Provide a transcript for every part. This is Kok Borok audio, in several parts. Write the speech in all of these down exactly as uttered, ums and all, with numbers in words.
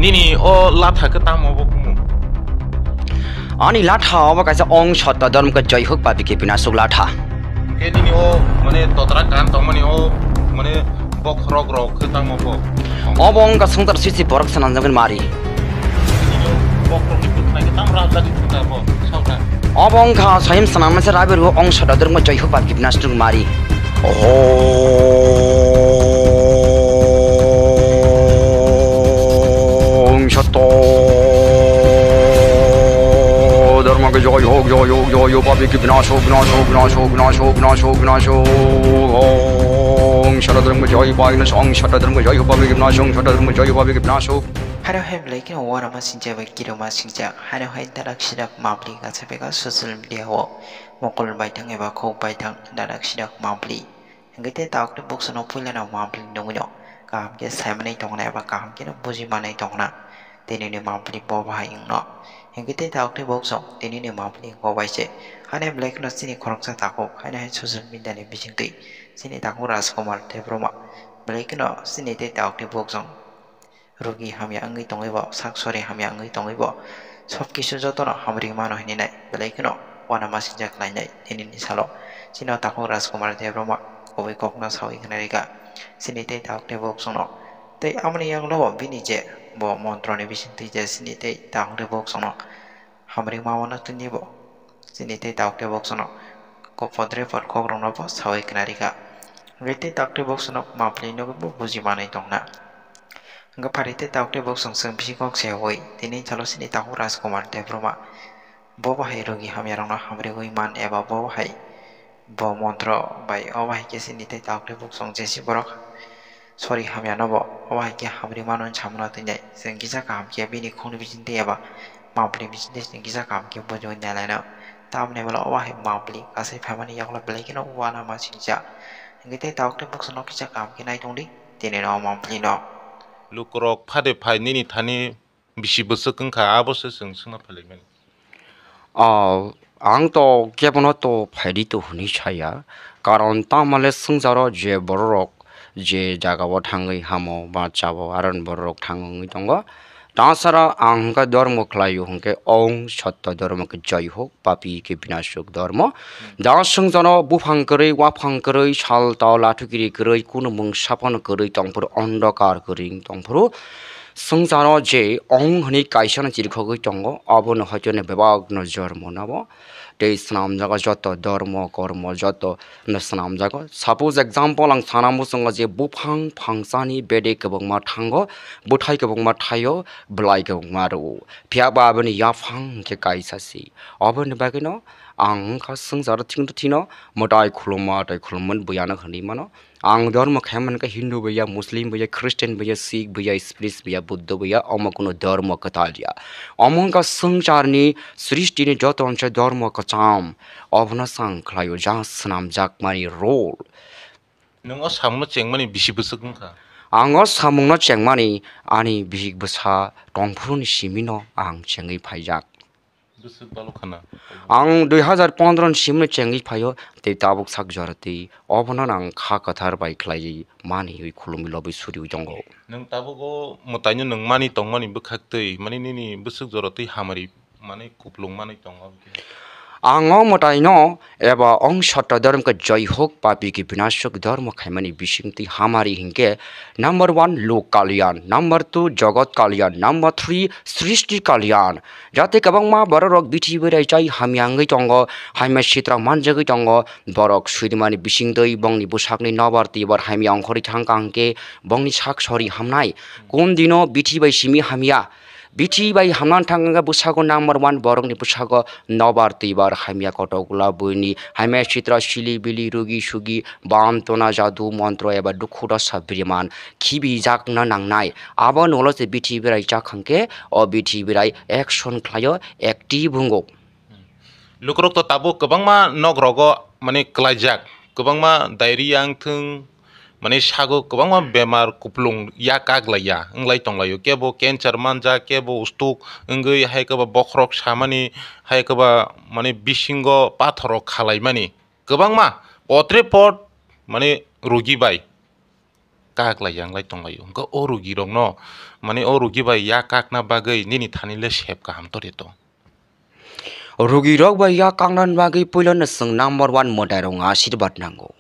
Nini o latha khe tamo bo kumu? Ani latha obo kaisa ong sotto dhormo khe joi huk papi khe binasuk latha. Hwnkhe nini o mane totra kan tongmani o mane bokhorok rok khe tamo bo? Obo wngkha swngchar sisi borok swnamjakmani mari. Nini o bokhorok ni bwkhnai khe tamo rajak ni bwkha bo sokha. Obo wngkha soyem swnamnai se rabi rwo ong sotto dhormo khe joi huk papi khe binasuk mari. Ong sotto dhormo khe joi hok, joi hok, joi hok, papi khe binash hok, binash hok, binash hok, binash hok, binash hok, binash hok. Ong sotto dhormo khe joi hok, binash, ong sotto dhormo khe joi hok, papi khe binash, ong sotto dhormo khe joi hok, papi khe binash hok. Haro hai belai kheno uanama singjak bai kirima singjak. Haro hai darak sirak mapli kasa beka social media o mokol baithang eba khok baithang darak sirak mapli. Hingke tei tabuk tei boksono puilano mapli nugwino kaham khe saimanwi tongna eba kaham kheno buji manwi tongna. Tinini mapli bo bahai wngno. Hingke tei tabuk tei bokso tinini mapli wngkha bai se. Haino belai kheno chini khoroksa takhuk, haino hai social media ni bisingtwi chini takhuk Rajkumar Debbarma belai kheno chini tei tabuk tei bokso. Rogi hamya wngwi tongwi bo, sak sori hamya wngwi tongwi bo, sob kisu jotono hamri mano hinwi nai, belai kheno uanama singjak lainai. Tinini salo chini takhuk Rajkumar Debbarma kubui kokno sawi khna rikha, chini tei tabuk tei boksono. Tei amoni yanglo bo bini je bo montroni bisingtwi je chini tei takhuk tei boksono hamri mamano tini bo. Chini tei tabuk tei boksono kok podre pod kokrokno bo sawi khna rikha. Hingke tei tabuk tei boksono mapli nugwi bo buji manwi tongna. Hingke phaidi tei tabuk tei boksong chwng bisi kok se oi, tini salo chini takhuk Rajkumar Debbarma. Bo bahai rogi hamya rokno hamriwi man eba bo bahai bo montro bai o bahai khe chini tei tabuk tei boksong jesi borok. Sori hamya no bo, obo hai khe hamri mano hinwi samano twi nai. Chwng kisa kaham khe bini khungni bisingtwi eba mapli bisingtwi chwng kisa kaham khe bujiui nai laino. Tamoni hwnba obo hai mapli kasai phaimani yagulo belai kheno uanama singcha. Hingke tei tabuk tei boksono kisa kaham khe nai tongdi, tini no mapli no. Lukurok phade phai nini thani bisi bwswk wngkha, abo se chwng swngna phailaimani. O, ang to kebono to phaidi to hwnwi saya, karon tamale swngjaro je bororok je jagao thangwi hamo ba chao, aron bororok thang wngwi tongo. Tansara ang hwnkhe dhormo khlaio hwnkhe ong sotto dhormo khe joi hok, papi khe binasuk dhormo. Jang swngjano buphang kwrwi, waphang kwrwi, sal tao lathukiri kwrwi, kunu mungsa phano kwrwi tongphuru, ondokar kwrwi tongphuru. Swngjano je ong hwnwi kaisano chirikhogwi tongo, abono hoiteno bebakno jormo nabo. Tei swnamjago joto dhormo, kormo joto no swnamjago. Suppose example ang sana muchungo je buphang phangsani bede kwbangma thango, bwthai kwbangma thaio, bwlai kwbangma rwo. Phiya ba aboni yaphang hwnkhe kaisa se. Oboni bagwino ang wngkha swngjaro thikno thino mwtai khulumma tei khulumma buya no hwnwi mano. Ang dhormo khe mankha Hindu buya, Muslim buya, Christian buya, Sikh buya, Spris buya, Buddha buya, omo kuno dhormo kwtal ya. Omo wngkha swngcharni srishti ni joto onse dhormo kwcham. Obono sang khlaio jang swnamjakmani role. Nwng o samungno chengmani bisi bwswk wngkha? Ang o samungno chengmani ani bihik bwsa tongphuruni simino ang chengwi phaijak. Bwswk balo khana? Ang dui hazar pondro ni simino chengwi phaio, tei tabuk sak jora tei obono ang kha kwthar bai khlaiwi mani wi khulumwi lobwi suriwi tongo. Nwng tabuk o mwtaino nwng mani tongmani bwkhak twi, mani nini bwswk jora twi hamari mani kuplung mani tongo. Ang o mwtaino eba ong sotto dhormo khe joi hok, papi khe binasuk dhormo khaimani bisingtwi hamari hinkhe number one lok kalyan, number two jogot kalyan, number three srishti kalyan. Jate kwbangma bororok bithi berai chai hamya wngwi tongo, hamya sitra manjagwi tongo, borok surimani bisingtwi bongni bwsakni nobar twibar hamya ongkhorwi thangkha hwnkhe bongni sak sori hamnai. Kun dino bithi bai simi hamya. Bithi bai hamna thang wngkha bwsago number one borokni bwsago nobar twibar hamya kotok gula buini hamya sitra sili bili rugi sugi bam tona jadu montro eba dukhu dosa biriman khibi jakna nangnai. Abo nolo se bithi berai chak hwnkhe o bithi berai action khlaio, active wngo. Lukurok to tabuk kwbangma nok rogo mane klaijak, kwbangma diarrhea wng thung, mane sago kwbangma bemar kuplung ya kak lai ya, wng lai tong lai o. Kebo cancer manjak, kebo stroke wngwi, hai kebo bokhorok samani, hai kebo mane bisingo pathor rok khalai mani. Kwbangma potre pot mane rogi bai. kak lai yang lai tong lai o. Hwnkhe o rugi rokno, mane o rugi bai ya kakna bagwi nini thani le sep kaham to de to. Rugi rok bai ya kakna bagwi puila no chwng number one mwtai rok ashirwad nango.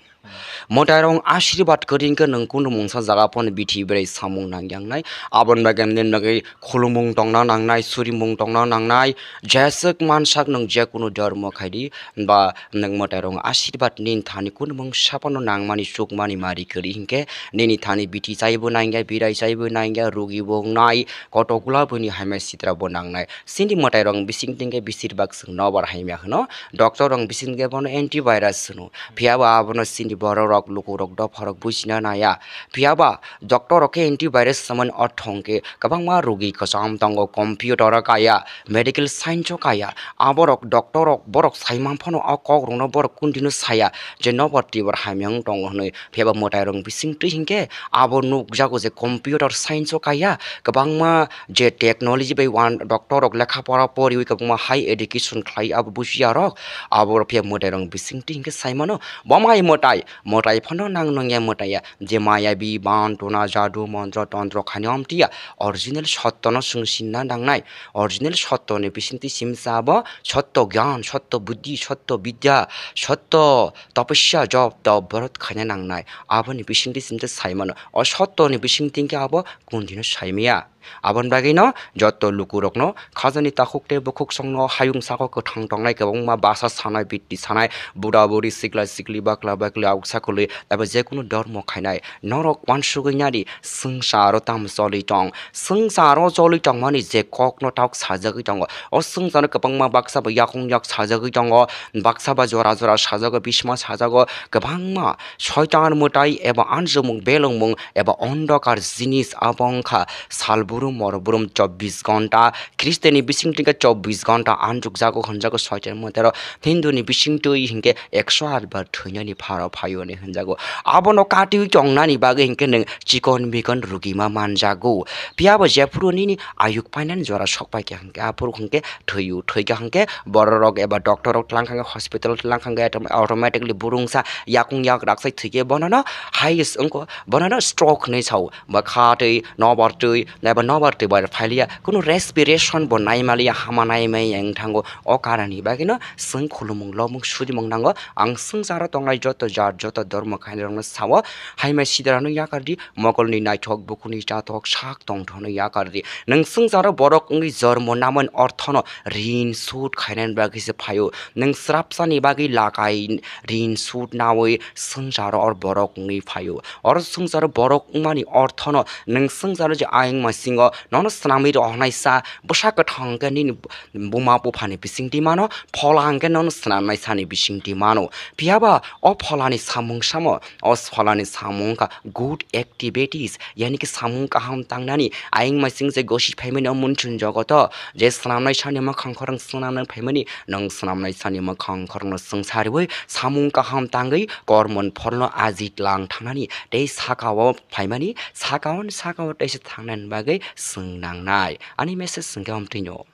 Mwtai rok ashirwad kwrwi hwnkhe nwng kunu mungsa jaga phano bithi berai samung nang yang nai. Aboni bagwi nini bagwi khulumung tongna nangnai, surimung tongna nangnai, jeswk mansak nwng je kunu dormo khaidi ba nwng mwtai rok ashirwad nini thani kunu mungsa phano nangmani chukmani mari kwrwi hwnkhe nini thani bithi chaibo nangya, birai chaibo nangya, rugi bo wngnai, kotokgula boni hamya sitra bo nangnai. Chini mwtai rok bising tingkhe bisir bak chwng nobar hamya hwno, doctor rok bising tingkhe bono antivirus hwno. Phiya ba abono chini borok rok, luku rok, dopha rok bujina naya. Phiya ba doctor rok khe antivirus samani ortho hwnkhe kwbangma rugi kwcham tongo, computer o kaya, medical science o kaya. Aborok doctor rok borok saimang phano o kok rokno borok kundino saya je nobar tibar hamya wng tongo hwnwi. Phiya ba mwtai rok bising twi hwnkhe abo nukjago je computer science o kaya kwbangma je technology bai wan doctor rok lekha pora poriwi kwbangma high education khlai abo bujiya rok abo phiya mwtai rok bising twi hwnkhe saimano bo mai mwtai. Mwtai phano nang nungya mwtaiya, je maya bi, ban, tuna, jadu, montro, tontro khainwi amtwiya, original sotto no chwng sinna nangnai. Original sotto ni bisingtwi simsa abo sotto gyan, sotto buddhi, sotto bidya, sotto tapasya, jop, top, borot khaina nangnai. Aboni bisingtwi simsa saimano. O sotto ni bisingtwi khe abo kundino saimaya. Aboni bagwino joto lukurokno khajani takhuk tei bukhuk songno hayung sako kwthang tongnai kwbangma basa sanai, bitti sanai, bura buri, sikla sikli, bakla bakli, auk sakwlwi eba jekunu dormo khainai norok uansugwi nadi swngcharo tamo choli tong. Swngcharo choli tongmani je kokno tok sajagwi tongo. O swngcharo kwbangma baksa ba yakung yak sajagwi tongo, baksa ba jora jora sajago, bisma sajago, kwbangma soitan mwtai eba anjomung belongmung eba ondokar jinis abo wngkha salburum morburum chobbish gonta. Khristianni bisingtwi khe chobbish gonta anjukjago hwnjago soitan mwtairok. Hinduni bisingtwi hinkhe ekso aat bar thwinani pharo phaio hinwi hwnjago. Abono katiui tongnani bagwi hinkhe nwng chikon mikon rugima manjago. Phiya bo jephuru nini ayuk painani jora sok paikha hinkhe aphuru hinkhe thwiu, thwikha hinkhe bororok eba doctor rok twlang kha hinkhe hospital twlang kha hinkhe automatically burungsa yakung yak raksai thwikhe bonono highest wngkha. Bonono stroke hinwi sao, ba kha twi, nobar twi, naiba nobar twi bai phailiya, kunu respiration bo naimaliya, hama naimaya wng thango. O karanni bagwino chwng khulumung lomung surimung nango. Ang swngcharo tongnai joto jat, joto dormo khainai rokno sao, haimai sidarano yakar di, mogolni naithok, bukhukni chathok, sak tongthokno yakar di. Nwng swngcharo borok wngwi jormo namani orthono rin sud khainani bagwi se phaio. Nwng srapsani bagwi lakai rin sud naui swngcharo or borok wngwi phaio. Oro swngcharo borok wngmani orthono nwng swngcharo je ayang masingo nono swnamwi rohornaisa bwsa kwthang khe nini buma buphani bisingtwi mano, phola hwnkhe nono swnamnaisani bisingtwi mano. Phiya ba o pholani samung samo, o pholani samung wngkha good activities, yani khe samung kaham tangnani. Ayang masing je gosi phaimani o munchun jogoto, je swnamnaisani mwkhang khorang swnamnani phaimani, nwng swnamnaisani mwkhang khorangno swngsariui samung kaham tangwi kormon pholno ajit lang thangnani tei sakao phaimani, sakao sakao teisa thangnani bagwi swng nangnai. Ani message swngkhe amtwino.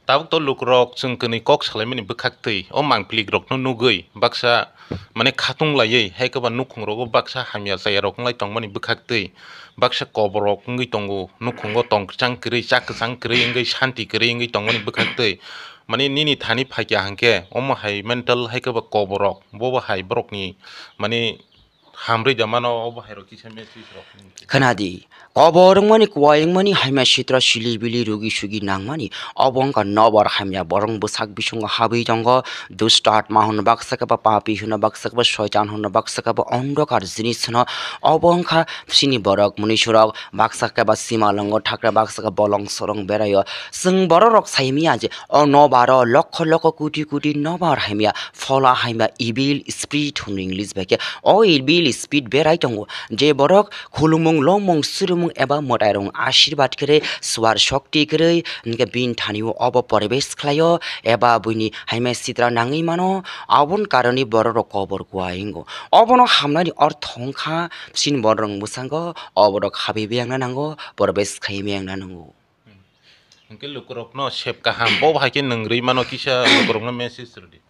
Tabuk to lukurok chwng kwnwi kok salaimani bwkhaktwi o mangpili rokno nugwi baksa mane khatung laiwi hai khe ba nukhung rogo baksa hamya chaya rok wnglai tongmani bwkhaktwi baksa koborok wngwi tongo, nukhungo tong kwchang kwrwi, chak kwchang kwrwi wngwi, shanti kwrwi wngwi tongmani bwkhaktwi. Mane nini thani phaikha hwnkhe omo hai mental hai khe ba koborok, bo bo hai borokni mane hamrwi da mano, obo hai rok kisa message rok. Khwnadi, kobor wngmani, kuwai wngmani, hamya sitra sili bili rugi sugi nangmani, obo wngkha nobar hamya borok bwsak bisingo habwi tongo. Dusta atma hwnwi baksa khe ba papi hwnwi baksa khe ba soitan hwnwi baksa khe ba ondokar jinis hwno. Obo wngkha chini borok mwnwisurok baksa khe ba simalwngo thakra baksa khe bolong sorong beraio. Chwng bororok saimanya je o nobaro lokho lokho koti koti nobar hamya, phola hamya, evil spirit hwnwi English bai khe. O evil spirit berai tongo je borok khulumung, lomung, surumung eba mwtairokni ashirbad kwrwi, swar shokti kwrwi, hinkhe bini thani-o obo probesh khlaio eba buini haimai sitra nangwi mano. Aboni karoni bororok kobor kuwai wngo. Obono hamnani ortho wngkha chini bororok bwskango oborok habwi biyangna nango, probesh khaiwi biyangna nango. Hinkhe lukurokno sep kaham, bo hai khe nwngrwi mano kisa lukurokno message rwdi.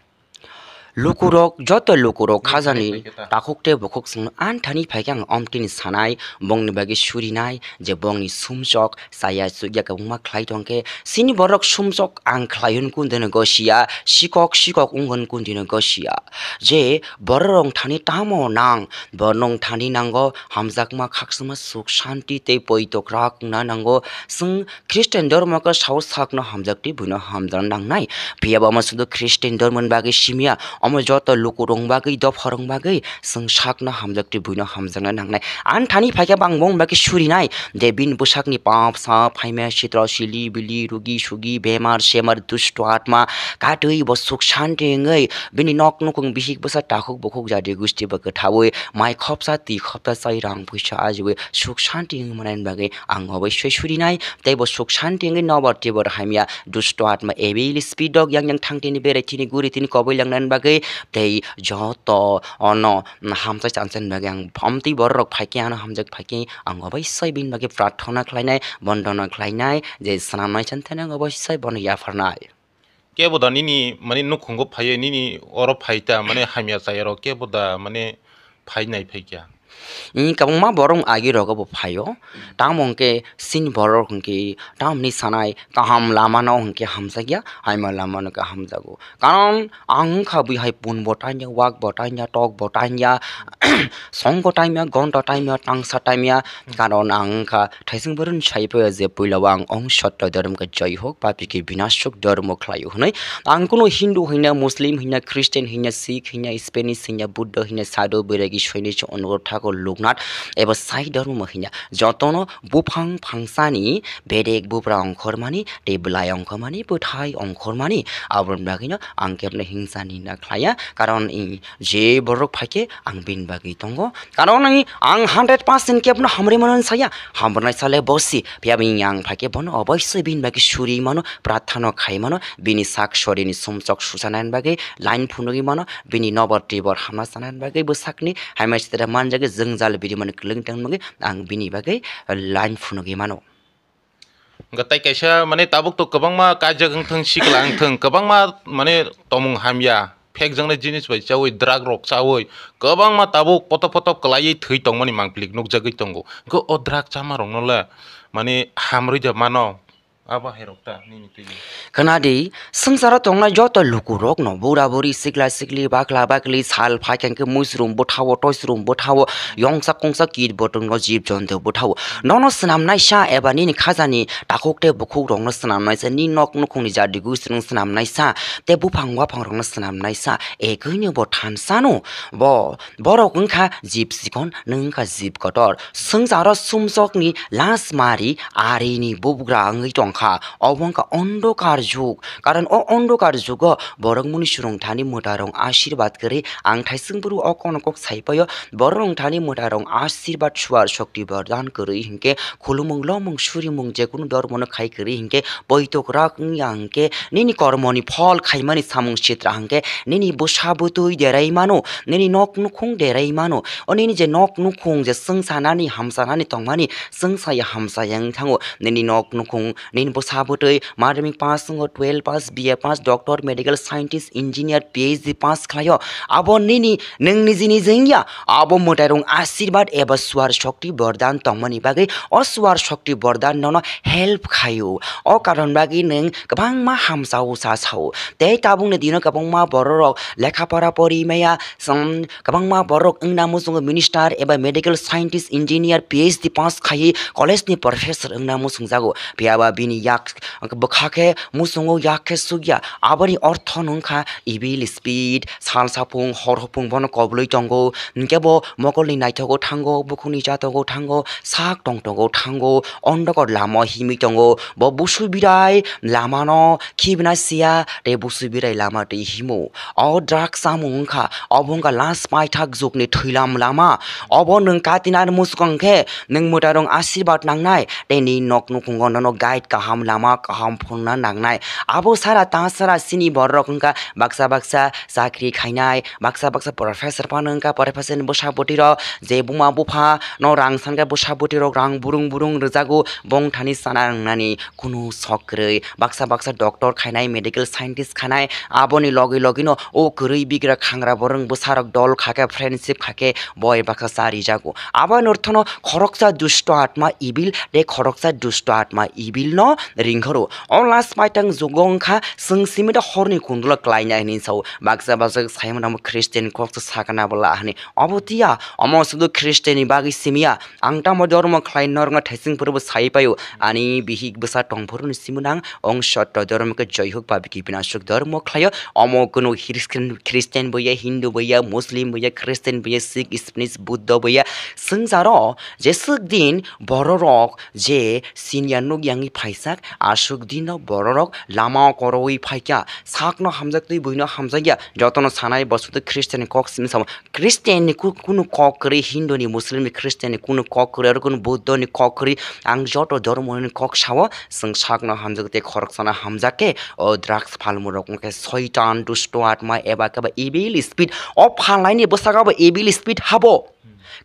Lukurok, joto lukurok khajani takhuk tei bukhuk chwngno ani thani phaikhe ang omtini sanai, bongni bagwi surinai, je bongni sumsok chaya chukya kwbangma khlai tongkhe, chini borok sumsok ang khlai hwn kundino gosiya, sikok sikok wng hwn kundino gosiya. Je bororok thani tamo nang, borok thani nango hamjakma, khakchangma, suk shanti tei poito kwrak wngna nango. Chwng Christian dhormo khe sao sakno hamjakti buino hamjakna nangnai. Phiya bo omo sudu Christian dhormoni bagwi simiya, omo joto lukurokni bagwi, dopharokni bagwi chwng sakno hamjakti buino hamjakna nangnai. Ani thani phaikhe bang bong bagwi surinai, je bini bwsakni pap sap phaima sitra sili bili rugi sugi bemar semar dusto atma katwi bo suk shanti wngwi bini nok nukhung bihik bwsa takhuk bukhuk jadi gusti bo kwthawi mai khopsa twi khopsa chai rang puisa ajiwi suk shanti wngmani bagwi ang oboisoi surinai. Tei bo suk shanti wngwi nobar tibor hamya dusto atma ebil speed dok yang yang thang tini berai tini guri tini koboi langnani bagwi tei joto ono hamsa chanchani bagwi ang omtwi bororok phaikhe ano hamjak phaikhe ang oboisoi bini bagwi prarthana khlainai, bondona khlainai je swnamnai chantani ang oboisoi bono yapharnai. Kebo da nini mane nukhungo phaiwi nini oro phaita mane hamya chayaro kebo da mane phainai phaikya. Ni kwbangma borok agi rogo bo phaio. Tamo hwnkhe sini borok hwnkhe tamni sanai kaham lamano hwnkhe hamjakya, haima lamano khe hamjago. Karon ang wngkha bui hai pun bo tanya, wak bo tanya, tok bo tanya, song bo tanya, gon bo tanya, tangsa tanya. Karon ang wngkha thaising boroni sai phaio je puila o ang ong sotto dhormo khe joi hok, papi khe binasok dhormo khlaio hwnwi. Ang kuno Hindu hwnya, Muslim hwnya, Christian hwnya, Sikh hwnya, Spanish hwnya, Buddha hwnya, Sadhu Bairagi Soini se Anurotha ko Loknath eba sai dhormo hwnya. Jotono buphang phangsani bedek bubra ongkhormani tei bwlai ongkhormani bwthai ongkhormani aboroni bagwino ang kebno hingsani na khlaiya, karon i je borok phaikhe ang bini bagwi tongo. Karon ang, ang hundred percent kebno hamrwi mano saya, hamrwnai sale bosi, phiya bini ang phaikhe bono oboisoi bini bagwi suri mano, prathano khai mano, bini sak sorini sumsok susanani bagwi line phunugwi mano, bini nobor tibor hamna sanani bagwi bwsakni hamya sitra manjagwi jwngjal biri mani kwlwng tong bagwi ang bini bagwi line phunugwi mano. Hwnkhe tai kaisa mane tabuk to kwbangma kaijak wngthung, sikla wngthung, kwbangma mane tomung hamya, phekjaknai jinis bai chaui, drug rok chaui, kwbangma tabuk potok potok kwlaiwi thwi tongmani mangpili nukjagwi tongo. Hwnkhe o drug chama rokno le mane hamrwi de mano, abo hai rok ta nini twi. Khwnadi, swngcharo tongnai joto lukurokno, bura buri, sikla sikli, bakla bakli, sal phaikhe hwnkhe muisrum bwthao, toisrum bwthao, yongsa kongsa kit botongno jib jonto bwthao. Nono swnamnaisa eba nini khajani takhuk tei bukhukrokno swnamnaisa, nini nok nukhungni jadi gusirokno swnamnaisa, tei buphang waphangrokno swnamnaisa, ekhuino bo thansano. Bo, borok wngkha jib sikon, nwng wngkha jib kotor. Swngcharo sumsokni last mari arini bugra wngwi tongkha. Obo wngkha ondokar jug. Karon o ondokar jugo borok muni surung thani mwtarong ashirbad kwrwi ang thaising bru o kono kok saipaio. Borok rong thani mwtarong ashirbad suar shokti bordan kwrwi hinkhe khulumung lomung surimung jekunu dormono khai kwrwi hinkhe poito kwrak wngya hinkhe nini kormoni phol khaimani samung sitra hinkhe nini bwsa bwtwi derai mano, nini nok nukhung derai mano. O nini je nok nukhung je swngsanani hamsanani tongmani swngsaya hamsaya wng thango. Nini nok nukhung, nini bwsa bwtwi madhyamik pass wngo, twelve pass, B A pass, doctor, medical scientist, engineer, P H D pass khlaio. Abo nini, nwng niji niji wngya. Abo mwtairung ashirbad eba suar shokti bordan tongmani bagwi o suar shokti bordan nono help khaio. O karon bagwi nwng kwbangma hamsao sa sao. Tei tabukni dino kwbangma bororok lekha pora pori maya, Chwng kwbangma borok wngna muchungo minister eba medical scientist, engineer, P H D pass khaiwi college ni professor wngna muchungjago. Phiya ba bini yak bwkha khe muchungo yak khe sukya. Aboni ortho no wngkha evil spirit, sal sapung, hor hopung bono kobolwi tongo. Hinkhe bo mokolni naithogo thango, bukhukni jatogo thango, sak tongtogo thango, ondokor lama himwi tongo. Bo busu birai lamano khibina siya tei busu birai lama twi himo. O drug chamung wngkha, obo wngkha last paithak jukni thwilam lama. Obo nwng katinani muchukang khe nwng mwtairung ashirbad nangnai tei nini nok nukhungo nono guide kaham lama kaham phunukna nangnai. Abo sara ta sara chini borok wngkha baksa baksa chakri khainai, baksa baksa professor phano wngkha, professor ni bwsa bwtwi rok je buma bupha no rang sankha, bwsa bwtwi rok rang burung burung rwjago, bongthani chana wngnani kunu sok kwrwi. Baksa baksa doctor khainai, medical scientist khainai, aboni logi logi no o kwrwi bigra khangra borok bwsa rok dol khakhe, friendship khakhe, boi baksa cha rijago. Aboni orthono khoroksa dusto atma evil tei khoroksa dusto atma evil no ringkhoro. O last paitang jugo wngkha, chwng simi da horni kundulo klainai hinwi sao. Baksa baksa saimano omo Christian kok se sakana bwla hinwi. Obo tiya, omo sudu Christian ni bagwi simiya. Ang tamo dormo khlai norokno thaising phuru bo sai paio. Ani bihik bwsa tongphuru ni simonang ong sotto dormo khe joihuk ba biki binasuk dormo khlaio. Omo kunu Christian, Christian bo ya, Hindu bo ya, Muslim bo ya, Christian bo ya, Sikh, Spanish, Buddha bo ya. Swngjaro jeswk din bororok je sinya nuk yangwi phaisak, aswk dino bororok lama o korowi phaikha, sakno hamjaktwi buino hamjakya, jotono sanai bo sudu Christian ni kok simi samo. Christian ni ku-, kunu kok kwrwi, Hindu ni, Muslim ni, Christian ni kunu kok kwrwi, aro kunu Buddha ni kok kwrwi, ang joto dhormo ni kok sao, chwng sakno hamjak tei khoroksano hamjak khe, o drugs phalmung rok wngkhe soitan, dusto atma, eba khe ba evil spirit. O phalnai ni bwskango bo evil spirit habo.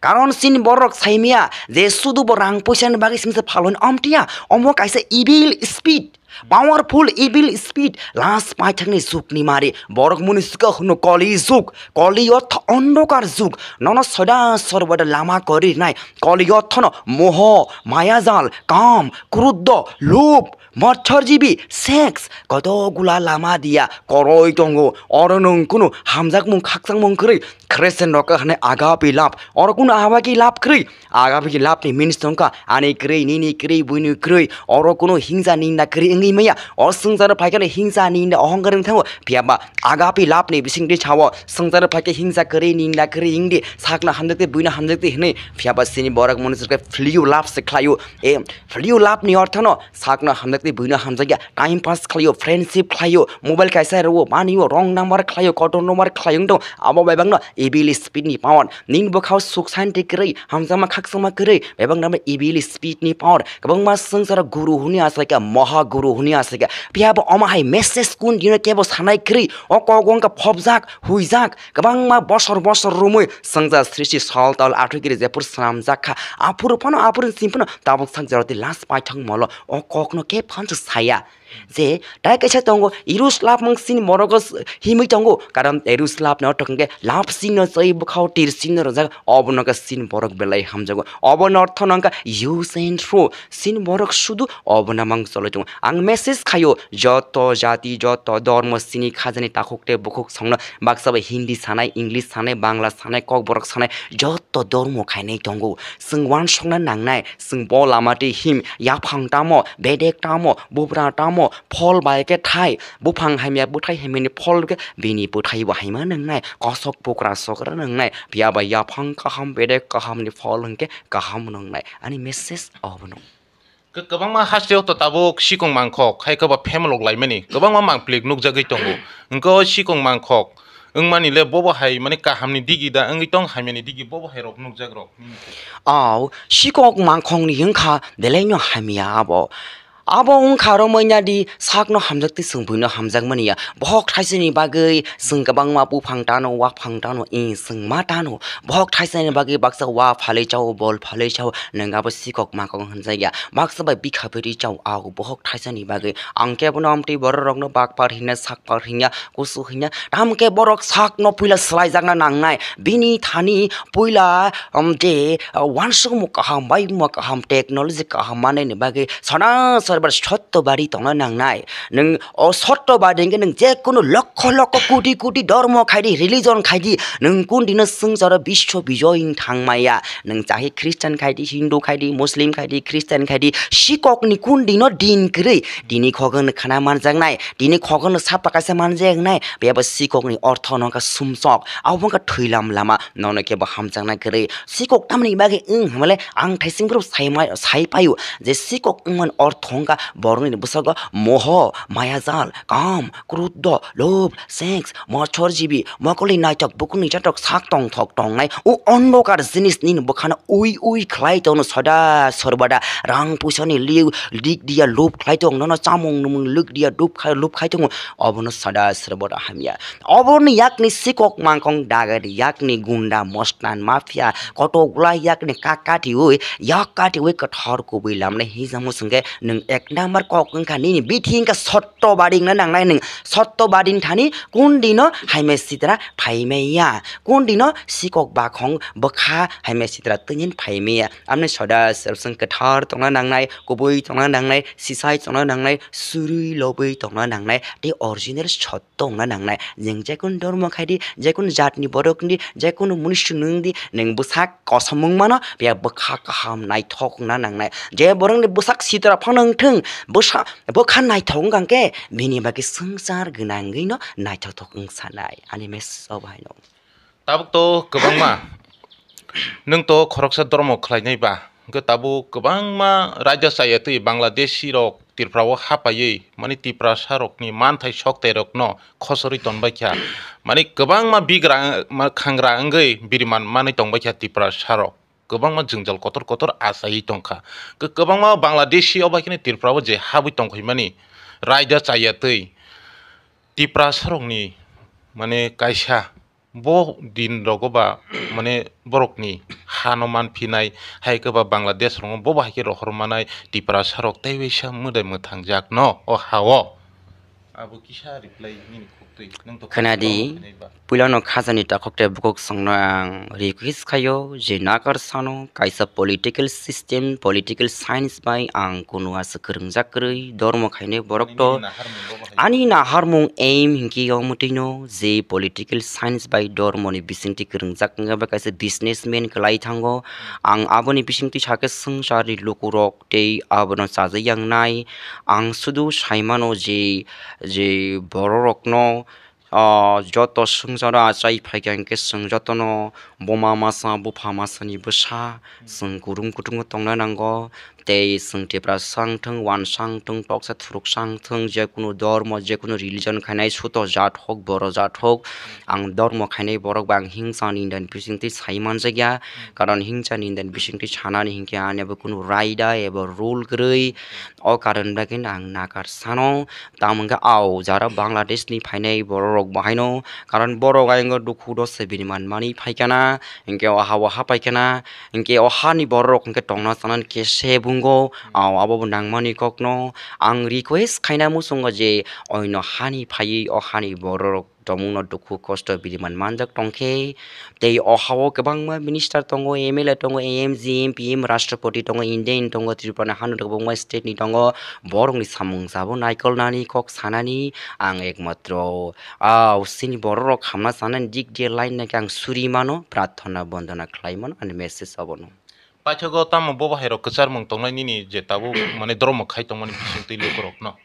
Karon chini borok saimia je sudu bo rang poisa ni bagwi simi se phalwi amtiya, omo kaisa evil spirit, powerful evil spirit. Last paithakni jugni mari borok muni sika hwno Kali jug, Kali ortho ondokar jug, nono soda sorbada lama kori rinai. Kali orthono moho, mayajal, kam, kruddo, lub, mochorjibi, sex, kotogula lama dia koroi tongo. Oro nwng kunu hamjakmung khakchangmung kwrwi Christian rok hwnwi agape love. Oro kunu agape love kwrwi. Agape love ni meaning tongkha ani kwrwi, nini kwrwi, buini kwrwi. Oro kunu hingja ninda kwrwi wngwi maya. O swngcharo phaikhe hingja ninda ohongkar wng thango. Phiya ba agape love ni bisingtwi sao swngcharo phaikhe hingja kwrwi, ninda kwrwi wngdi. Sakno hamjakdi, buino hamjakdi hwnwi. Phiya ba sini borok mwnwi swrwkhe filial love se khlaio. E filial love ni orthono sakno hamjakdi, buino hamjakya. Time pass khlaio, friendship khlaio, mobile kaisa rwo, manio, wrong number khlaio, kotor number khlaio wng tong. Abo bai bangno evil spirit ni power. Nini bwkhao suk santi kwrwi, hamjakma khakchangma kwrwi, bebak nama evil spirit ni power. Kwbangma swngcharo guru hwnwi achaikha, moha guru hwnwi achaikha. Phiya bo omo hai message kun dino kebo sanai kwrwi, o kok wngkha phobjak, huijak. Kwbangma bosor bosor romwi swngchar srishti sol tol athoi kiri jephuru swnamjak kha. Aphuru phano, aphuru simi phano tabuk sak joroti last paithak molo o kokno khe phansa saya. Je tai kaisa tongo, Eros love mung sini borok himwi tongo, karon Eros love no tokhe love sini no chai bwkhao tir sini no rwjak, obo no khe sini borok belai hamjago. Obo no ortho no wngkha use and throw, sini borok sudu obo no mang choloi tongo. Ang message khaio joto jati, joto dormo sini khajani takhuk tei bukhuk songno, baksa bai Hindi sanai, English sanai, Bangla sanai, kokborok sanai, joto dormo khainai tongo. Chwng uansukna nangnai, chwng bo lama twi him, yaphang tamo, bedek tamo, bubra tamo, phol bai khe thai, buphang hamya bwthai hamyani phol khe bini bwthai bo haima nwngnai, kosok bukra sokra nwngnai, phiya bai yaphang kaham, bedek kahamni phol hwnkhe kaham nwngnai. Ani message obono. Kwbangma haste o to tabuk sikong mangkhok, hai khe ba phemalok laimani, kwbangma mangplik nukjagwi tongo. Hwnkhe o sikong mangkhok wngmani le bobo hai mani kahamni digi da wngwi tong, hamyani digi bobo hai rok nukjak rok. Aw, sikok mangkhokni wngkha belaino hamya abo. Abo wngkha aro manya di sakno hamjak tei chwng buino hamjakmani ya. Bohok thaisani bagwi chwng kwbangma buphang tano, waphang tano, ih, chwng ma tano. Bohok thaisani bagwi baksa wa phalwi chao, bol phalwi chao, nwng abo sikok mangkhok hwnjakya. Baksa bai bikha bwrwi chao, aw bohok thaisani bagwi. Ang kebono amtwi bororokno bakpar hinya, sakpar hinya, kusu hinya. Tamkhe borok sakno puila swlaijakna nangnai. Bini thani puila, um, je, uh, uansukmung kaham, baimung kaham, technology kaham manani bagwi sana sarbar sotto bari tongna nangnai. Nwng o sotto bari hwnkhe nwng je kunu lokho lokho, koti koti dormo khaidi, religion khaidi, nwng kun dino swngcharo biswo bijoy wng thangmaya. Nwng chahi Christian khaidi, Hindu khaidi, Muslim khaidi, Christian khaidi, sikokni kun dino din kwrwi, dini khogwno khana manjaknai, dini khogwno sapa kaisa manjaknai, bebo sikokni ortho no wngkha sumsok, abo wngkha thwilam lama, nono kebo hamjakna kwrwi. Sikok tamni bagwi wng hwnmale ang thaising phuru sai ma-, sai paio je sikok wngmani ortho Wngkha borokni bwskango moho, mayajal, kam, kruddo, lobh, sex, mochor jibi, mokolni naithok, bukurni chatok, sak tongthok tongnai, o ondokar jinis nini bwkhano ui ui khlai tongno soda sorbada, rang puisani liu lik dia lub khlai tong, nono chamung numung lik dia lub khai, lub khai tongo, obono soda sorbada hamya. Oborni yakni sikok mangkong dagari, yakni gunda mostan mafia kotok gula yakni kak katiui, yak katiui kothor kubui lamnai hijamo songke nwng ek number kok wngkha nini bithi wngkha sotto bading na nangnai nwng sotto bading thani kundino haimai sitra phaimai ya, kundino sikok bakhong bwkha haimai sitra tinin phaimai ya. Amni soda self song kothor tongna nangnai, kubui tongna nangnai, sisai tongna nangnai, surui lobui tongna nangnai, tei original sot tongna nangnai. Nwng jekunu dormo khai di, jekunu jatni borok wng di, jekunu munising wng di, nwng bwsak kosom wng mano, phiya bwkha kaham naithok wngna nangnai. Je borokni bwsak sitra phano wng thung, bwsa-, bwkha naithok wng kang khe, bini bagwi swngchar gwnangwi no naithothok wng sanai. Ani message o bahai no. Tabuk to kwbangma nwng to khoroksa dormo khlainai ba, hwnkhe tabuk kwbangma raida chaya twi Bangladeshi rok Tripura o hapaiwi, mani Tiprasa rokni manthai soktai rokno khosorwi tonbaikha. Mani kwbangma bigra, ma, khangra wngwi biriman manwi tongbaikha Tiprasa rok. Kwbangma jwngjal kotor kotor achaiwi tongkha. Kw-, kwbangma Bangladeshi o bai kheno Tripura o je habwi tongkhaimani raida chaya twi Tiprasa rokni, mane, kaisa bo din rogo ba, mane, borokni hano manphinai, hai khe ba Bangladesh rogo bo ba hai khe rohor manai Tiprasa rok tei waisa mwdai mwthang jak no o ha o. Abo kisa reply nini khuk twi, nwng to khwnadi, khwnai ba. Puilano khajani takhuk tei bukhuk songno ang request khaio je nakar sano kaisa political system, political science bai ang kunu asa kwrwngjak kwrwi, dormo khainai borok to. Ani naharmung bo bahai. Ani naharmung aim hinkhe yo mwtwino je political science bai dormoni bisingtwi kwrwngjak wngya bai kaisa businessman kwlai thango. Ang aboni bisingtwi sakhe swngcharni lukurok tei abono chajak yangnai. Ang sudu saimano je, je bororokno, ah, joto swngcharo achai phaikha hinkhe chwng jotono buma masa bupha masani bwsa chwng kutung kutungo tongna nango. Tei chwng Tiprasa wngthwng, wansa wngthwng, toksa thuruksa wngthwng, jekunu dormo, jekunu religion khainai suto jat hok, boro jat hok, ang dormo khainai borok bai ang hingsa ni Indian bisingtwi sai manjakya. Karon hingsa ni Indian bisingtwi sanani hinkhe ani abo kunu raida eba rule kwrwi. O karon bagwi ang nakar sano. Tamo hwnkhe ao jara Bangladesh ni phainai bororok bo haino, karon borok ayang o dukhu do se bini manmani phaikana, hinkhe o ha o ha paikana, hinkhe o hani bororok hinkhe tongna chanani khe se bungo, ao abo bo nangmani kokno ang request khaina muchungo je oino hani phaiwi o hani bororok tongmungno dukhu kosto bini man manjak tongkhe. Tei o ha-o kwbangma minister tongo, M L A tongo, M G, M P, M, Rashtrapati tongo, Indian tongo, Tripura ni hano kwbangma state ni tongo. Borokni samung jabo naikolnani kok sanani ang ekmatro a usini bororok hamna sanani dik diya line nai khe ang suri mano, prarthana bondona khlai mano ani message obono. Paithago tamo bo bahairok kwcharmung tongnai nini je tabuk mane dormo khai tongmani bisingtwi lukurokno.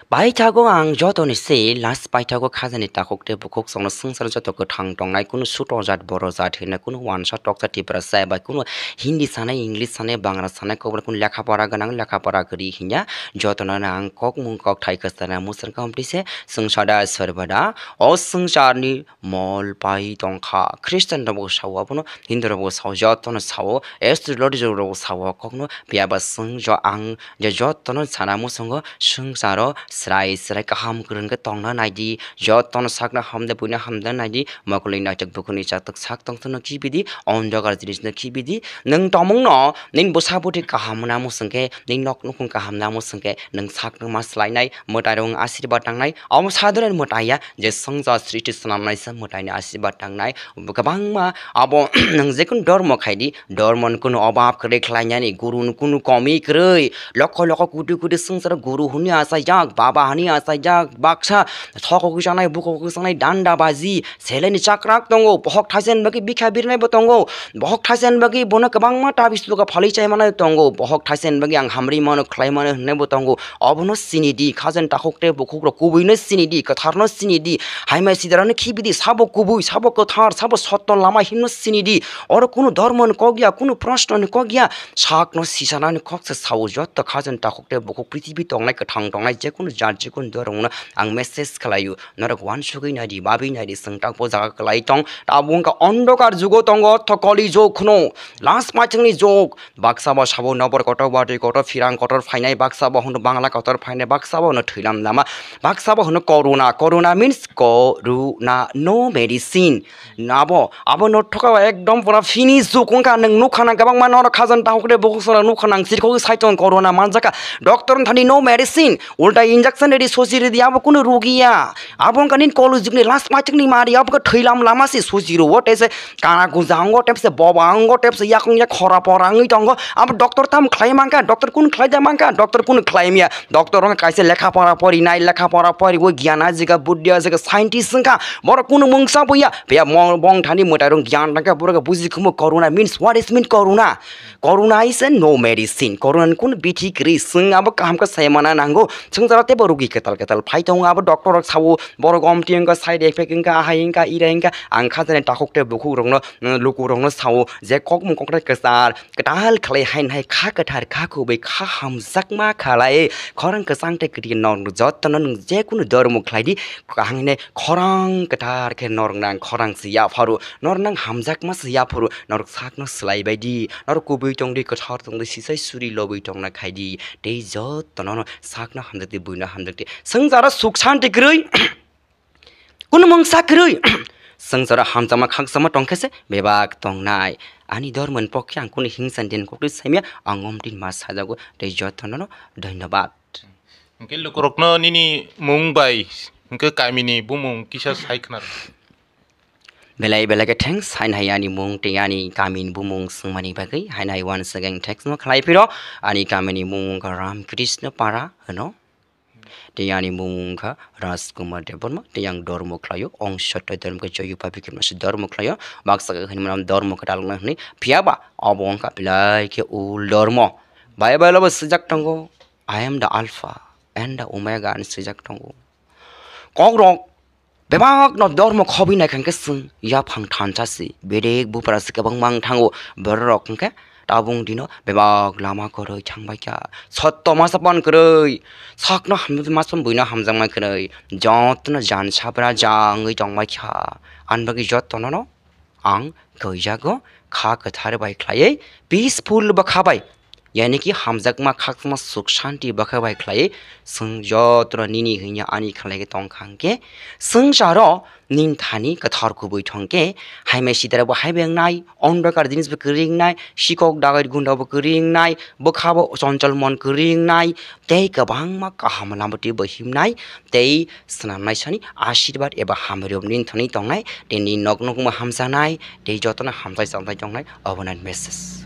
Paithago ang jotoni se last paithago khajani takhuk tei bukhuk songno swngchar joto kwthang tongnai, kunu suto jat boro jat hinwi kunu wansa toksa Tiprasa bai kunu Hindi sanai, English sanai, Bangla sanai, kokborok kunu lekha pora gwnang, lekha pora kwrwi hinya jotono ang kokmung kokthai kwchana muchung kaumtwi se swngchar da sorbada o swngcharni mol pai tongkha. Christian rokbo sao abono, Hindu rokbo sao, jotono sao, astrology rokbo sao kokno, phiya ba chwng jo ang je jotono sana muchungo swngcharo srai srai kaham kwrwng khe tongna naidi, jotono sakno hamde buino hamde naidi, mokolni naithok bukurni chatok sak tongthokno kibidi, ondokar jinisno kibidi, nwng tongmungno nini bwsa bwtwi kaham wngna muchung khe, nini nok nukhung kaham wngna muchung khe, nwng sakno ma swlainai, mwtairok wng asirwad nangnai, omo sadhoroni mwtaiya, je swngchar srishti swnamnaisa mwtaini asirwad nangnai. Kwbangma abo nwng jekunu dormo khaidi, dormoni kunu obab kwrwi khlainani, guruni kunu komi kwrwi, lokho lokho koti koti swngcharo guru hwnwi achaiyak, Abo hani achaijak baksa thokogwi chanai, bukogwi chanai, danda baji, seleni chakrak tongo, bohok thaisen bagwi bikha birnai bo tongo, bohok thaisen bagwi bono kwbangma tabis tuka phalwi chai manai tongo, bohok thaisen bagwi ang hamri mano, khlai mano hwnwi bo tongo. Obono sini di, khajen takhuk tei bukhuk rok kubui no sini di, kwthar no sini di, hai mai sidarano khibi di, sabo kubui, sabo kwthar, sabo sotto lama himno sini di. Oro kunu dhormo ni kok ya, kunu proshno ni kok ya, sak no sisanani kok se sao jotto khajen takhuk tei bukhuk prithibi tongnai, kwthang tongnai, jekunu jat, jekunu dhormo no ang message khlai o. Norok uansugwi nai di, babwi nai di, chwng takbo jaga kwlai tong. Tabuk wngkha ondokar jugo tongo, ortho koli jug kheno, last maichwngni jug. Baksa bo sabo nobor kotor, watwi kotor, phirang kotor phainai, baksa bo hwno bangla kotor phainai, baksa bo hwno thwilam lama, baksa bo hwno corona. Corona means corona, no medicine. Abo, abo no thoka ekdom pura finish jug wngkha, nwng nukha nang kwbangma norok khajan takhuk tei bukhuk sora nukha nang sirkhogwi saiton corona manjaka. Doctor thani no medicine, ulta injection redi sosi redi, abo kunu rugi ya. Abo wngkha nini kolu jugni last maichwngni mari, abo khe thwilam lama se sosi rwo tei se kana guja wngo tei se boba wngo tei se yakung yak khora pora wngwi tongo. Abo doctor tam khlai mankha, doctor kunu khlai da mankha, doctor kunu khlai maya. Doctor wngkha kaisa lekha pora porinai, lekha pora poriwi giyan ajika, buddhi ajika, scientist wngkha. Borok kunu mungsa buya. Phiya mo-, bong thani mwtai rong giyan tangkha, borok buji khumu corona means, what is mean corona? Corona is a no medicine. Corona ni kunu bithi kwrwi, chwng abo kaham khe sai mana nango. Chwng jora teibo rugi kwtal kwtal phai tongo, abo doctor rok sao, borok omti wngkha, side effect wngkha, ahai wngkha, irai wngkha. Ang kha jani takhuk tei bukhuk rokno, mm, luku rokno sao je kokmung kokthai kwchar kwtal khlai haino hai kha kwthar, kha kubui, kha hamjakma khalai, khorang kwchang tei kwtwi nok jotono nwng jekunu dormo khlai di, kaham hwnwi khorang kwthar khe norok nang khorang se yapharo, norok nang hamjakma se yapharo, norok sakno swlaibai di, norok kubui tong di, kwthar tong di, sisai suri lobwi tongna khai di, tei jotono no sakno hamjak di, buino hamjak di. Swngcharo suk santi kwrwi, kunu mungsa kwrwi, swngcharo hamjakma khakjakma tong khe se bebak tongnai. Ani dormoni pokhe ang kunu hingsa din kokti saimya, ang omtin ma sajago, tei jotono no dhonyobad. Hwnkhe lukurokno nini mung bai hwnkhe kamini bumung kisa sai khna rw. Belai belai khe thanks haino hai ani mung tei ani kamini bumung swngmani bagwi. Haino hai once again thanks no khlai phiro. Ani kamini mung wngkha Ram Krishna Para hwno. Tei ani mung wngkha Rajkumar Debbarma, tei ang dormo khlaio, ong sotto dormo khe joyo papi khe masa dormo khlaio, baksa khe hwnwi mano dormo kwtal wngna hwnwi. Phiya ba abo wngkha belai khe ul dormo. Bible o bo swijak tongo, "I am the Alpha and the Omega" hinwi swijak tongo. Kokrok bebakno dormo khobwi naikha hwnkhe chwng yaphang thansa se, bedek buprase kwbangma wng thango. Bororok hwnkhe tabuk dino bebak lama kwrwi thangbaikha. Sotto masa pon kwrwi, sakno hamjakma, masa buino hamjakma kwrwi, jotono jan sabra ja wngwi tongbaikha. Ani bagwi jotono no ang kaijago, kha kwthar bai khlaiwi, peaceful bwkha bai, yani ki hamjakma, khakjakma, suk shanti bwkha bai khlaiwi, chwng jotono nini hwnwi ani khlaiwi tongkha hwnkhe, swngcharo nini thani kwthar kubui thangkhe, hai mai sitara bo hai bai wngnai, ondokar jinis bo kwrwi wngnai, sikok dagai gunda bo kwrwi wngnai, bwkha bo chonchol mon kwrwi wngnai, tei kwbangma kaham lama twi bo himnai, tei swnamnai sani ashirbad eba hamri rok nini thani tongnai, tei nini nok nukungma hamjaknai, tei jotono hamjak chajak tongnai, obo nini message.